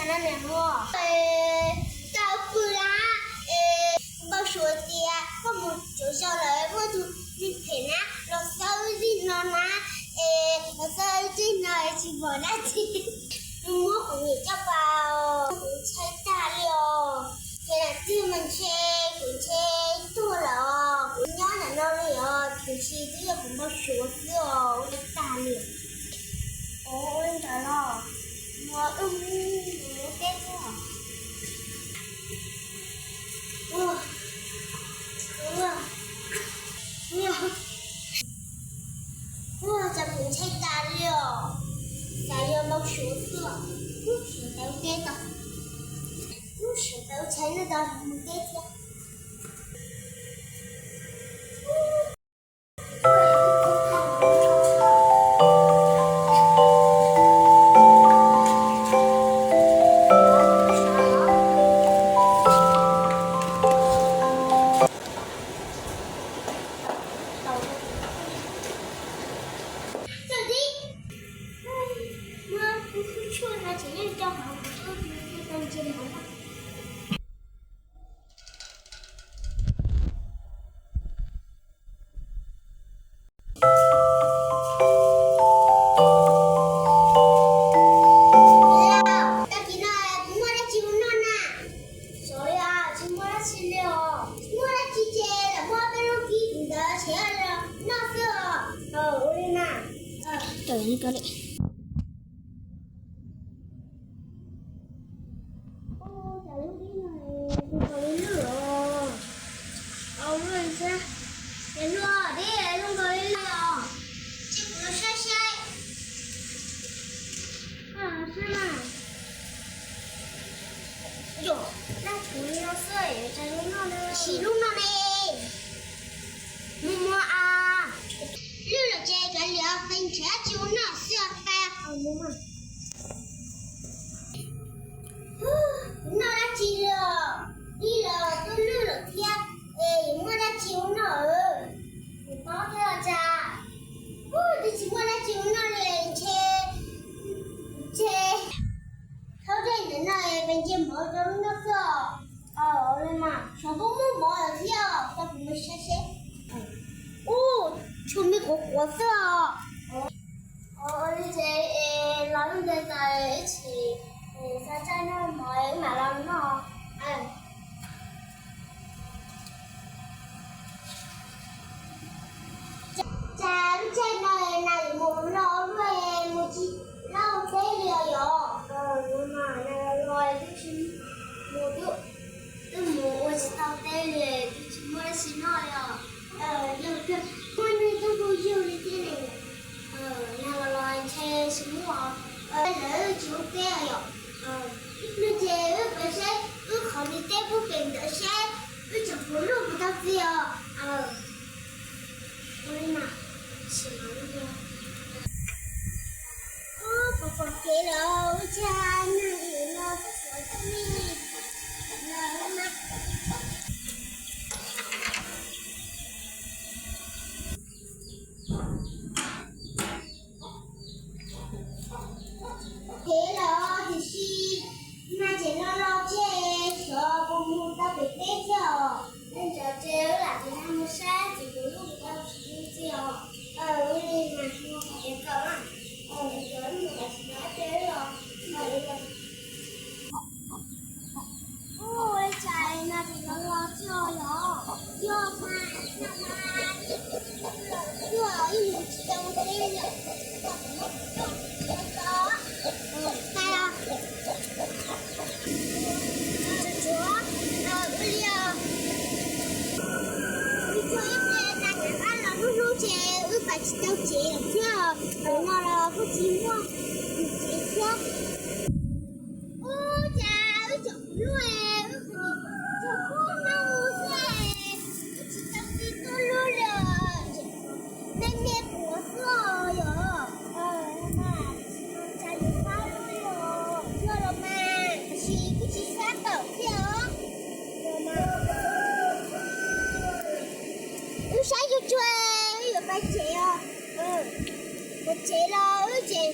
Tau pw lawm es npau suav tias koj mus tsaug zog lawm muaj tus neeg phem na los xav wb zej no na, es los xav wb zej no es tsis pom dab tsi. Muab kuv niam coj pas, kuv ntshai tag li os. Ces lam twg mas ntshe kuv ntshe tuag lawm os, kuv nyob ntawm no li os, tiam sis twb yog kuv npau suav xwb os, ntshai tag li. Ua li ntawd los, mus wb mus ua teb xwb os. Ua, ua, ua, ua, cas kuv ntshai tas li os. Cas yog npau suav xwb os. Lub sij hawm tau teb tau, lub sij hawm tau tshais no tau mus teb thiab. Tag kis no kuv muaj dab tsi ua noj na? Xyov li, tsis muaj dab tsi li os. Tsis muaj dab tsi ces lam muab peb lub kib ntawd tshem los noj xwb os. Ua li na. Cas lub kib no zoo nkaus li lwj os. Au, lwj thiab. Ces luaj dib zoo nkaus li lwj os. Ces kuv los saib saib. Koj los saib na. Yog dab tsi li no xwb, cas zoo noj li. Sim lub no ne. Mus mus a. Lwj lawm ces kav liam, peb nrhiav dab tsi ua noj xwb os, peb mus mus. Kuv noj dab tsi li os, ib los twb lwj lawm thiab, es yuav muaj dab tsi ua noj? Kuv paub thiab los cas. Twb tsis muaj dab tsi ua noj li, ntshe, ntshe thaub dej ntawm no peb nce mov rau lub noj xwb os. Ua li mas, xyov puas muaj mov lawm thiab, tau kuv mus saib seb. Ub, tshuav me quav quav xwb os. Ua li ces los lub npe tas ib chim, xa tsaij noj mov wb mam los noj. Cas lub caij no nas yuav mus los luaj mus tsis tau teb li os yom? Ua mas nas los los twb tsis mus, twb mus ua tsis tau teb li, twb tsis muaj dab tsi noj li os. Yog muaj neeg tuaj hu yug li thiab ne. Nas los los ntshe tsis muaj, lawv tsis ua teb yom? Ib pliag ces wb peb saib wb qhov ntiaj teb puag pem ntawd seb wb tseem puas luaj puas tau txiv os. Ua li mas, sim mas, pom pom kev lawm, ua cas nag lim no txawm txawm li no mas. Kev los tiam sis nag tseem los los tseg, xyov puas mus tau pem teb thiab os. Nag ntawd ces wb lam tias nag mus saib txiv puas luaj puas tau txiv os. Ua li mas, mus kom kev kawm na. Cov mus kom txiv na ces wb los. Ua li cas nag tseem los los txog yom? Yog mas, yog mas, yog ib mus tsis tau teb li. Tsuav tsuav, ua li os. Wb tsuag ib pliag tas rov qab los hlub hlub ces wb pais tsis tau tsev lawm thiab os. Ntawm no los kuj tsis muaj tsev thiab. Ub, cas wb tseem quav luaj, wb quav tsuag kub hnub xwb, wb tsis tau txiv tuaj luaj li os. Me me quav xwb os yom. Mas tsis mus tsa yus qab luaj li os, yog los mas, tiam sis kuj tsis xav tawm thiab os. Wb saib tsuag tsuag, wb yuav pais tsev os. Pais tsev los wb tseem